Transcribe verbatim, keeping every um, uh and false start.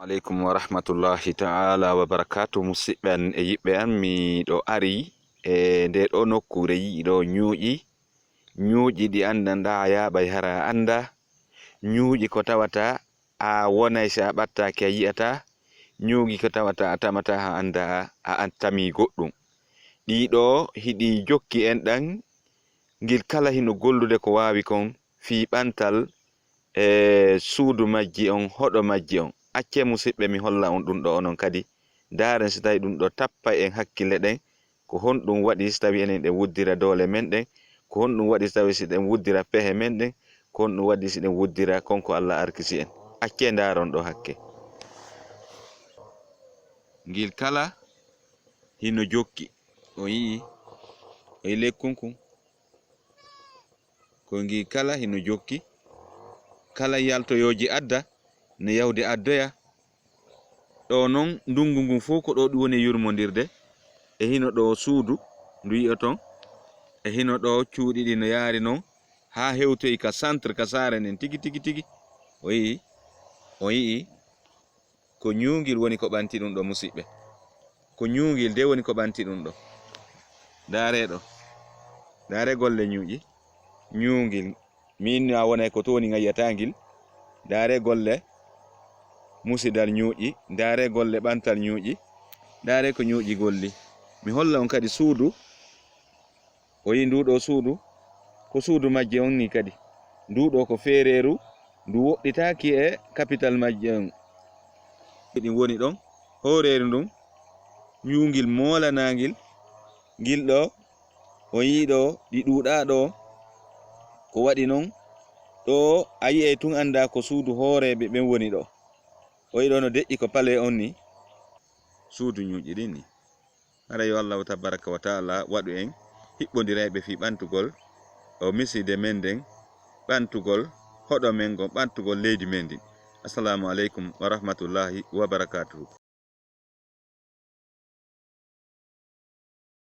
Aleykum wa rahmatullahi ta'ala wa barakatuh. Musidɓe an e yiɓɓe an, mi ɗo ari e nde ɗo nokkuure yi'i ɗo ñuuƴi. Ñuuƴi ɗi anndanɗa a yaaɓay hara a annda. Ñuuƴi ko tawata a wonay si a ɓattaaki a yi'ata. Ñuuƴi ko tawata a tamata a annda a, a tami goɗɗum. Ɗiɗo hiɗi jokki en ɗan, ngil kala hino gollude ko waawi kon fii ɓantal e suudu majji on, hoɗo majji on. Accee musiɓɓe mi holla on ɗum ɗo onon kadi. Ndaaren si tawi ɗum ɗo tappay en hakkille ɗen. Ko honɗum waɗi si tawi enen ɗen wuddira doole men ɗen? Ko honɗum waɗi si tawi si ɗen wuddira pehe men ɗen? Ko honɗum waɗi si ɗen wuddira kon ko Allah arkisi en? Accee ndaaron ɗo hakke. Ngil kala hino jokki. O yi'i, o yi'i lekkun kun. Ko ngi kala hino jokki. Kala yaltoyooji adda no yahude addoya. Ɗo non ndungu ngun fow ko ɗo ɗum woni yurmondirde. E hino ɗo suudu ndu yi'oton. E hino ɗo cuuɗi ɗi no yaari non haa hewtoyi ka centre ka saare nden tigi, tigi, tigi. O yi'i, o yi'i. Ko ñuungil woni ko ɓanti ɗum ɗo, musiɓɓe. Ko ñuungil de woni ko ɓanti ɗum ɗo. Ndaaree ɗo. Ndaaree golle ñuuƴi. Ñuungil. Miin a wonay ko tooni ngayyata ngil. Ndaaree golle musidal ñuuƴi. Ndaaree golle ɓantal ñuuƴi. Ndaaree ko ñuuƴi golli. Mi holla on kadi suudu. O yi'i nduu ɗoo suudu, ko suudu majje on nii kadi. Nduu ɗoo ko feereeru, ndu woɗɗitaaki e kapital majje on. Ɗin woni ɗon, hooreeru ndun, ñuungil moolanaangil, ngil ɗoo, o yi'i ɗoo, ɗi ɗuuɗaa ɗoo. Ko waɗi non, ɗoo a yi'ay tun anndaa ko suudu hooreeɓe ɓen woni ɗoo. O yi'i ɗoo no deƴƴi ko palee on nii, suudu ñuuƴi ɗin nii. Hara yo Allahu tabaraka wa taala waɗu en hiɓɓondirayɓe fii ɓantugol o miside men nden, ɓantugol hoɗo men ngon, ɓantugol leydi men ndin. Assalamu aleykum wa rahmatullahi wa barakatuhu.